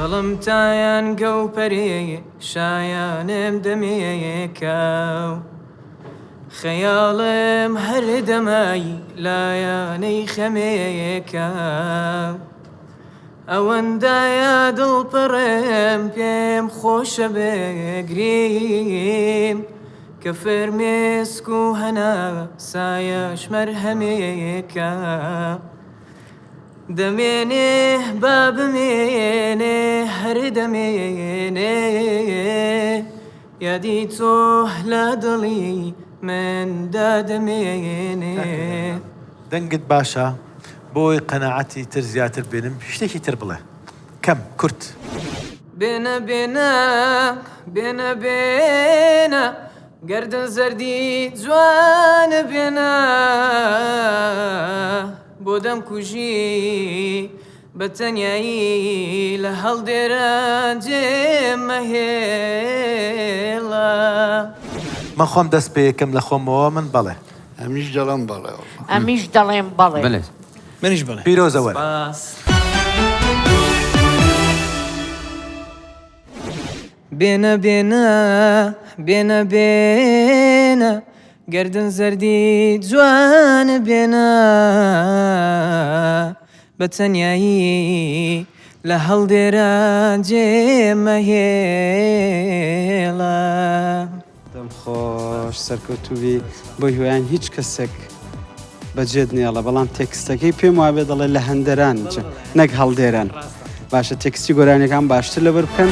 دڵم تایان گەوپەرێ شایانم دەمێکە خەیاڵم هەر دەمای لایانەی خەمێکە ئەوەندایە دڵ پڕم پێم خۆشە بگریم کە فرمێسک و هەناسایەش مەرهەمێکە دەمێنێ با بمێنێ هەر دەمێنێ یادی تۆ لە دڵی مندا دەمێنێ. دەنگت باشە بۆی قەناعەتی تر زیاتر بێنم شتێکی تر بڵێ کەم کورت. بێنە بێنە بێنە بێنە گەردن زەردی جوانە بێنە بۆ دەمکوژی بە تەنیایی لە هەڵدێران جێ مەهێڵە. من خۆم دەست پێکەم لە خۆمەوە من بەڵێ. ئەمیش دەڵێم بەڵێ وەڵا. ئەمیش دەڵێم بەڵێ. بەلێ. منیش بەڵێ. پیرۆزە وەرە. سپاس. بێنە بێنە بێنە بێنە گەردن زەردی جوان بێنە بە تەنیایی لە هەڵدێران جێ مەهێڵە. دەم خۆش سەرکەوتوبی بۆ هیوایان هیچ کەسێک بەجێت نێڵە بەڵام تێکستەکەی پێم وابێ دەڵێ لە هەندەران نەک هەڵدێران باشە تێکستی گۆرانیەکان باشتر لەبەر بکەن.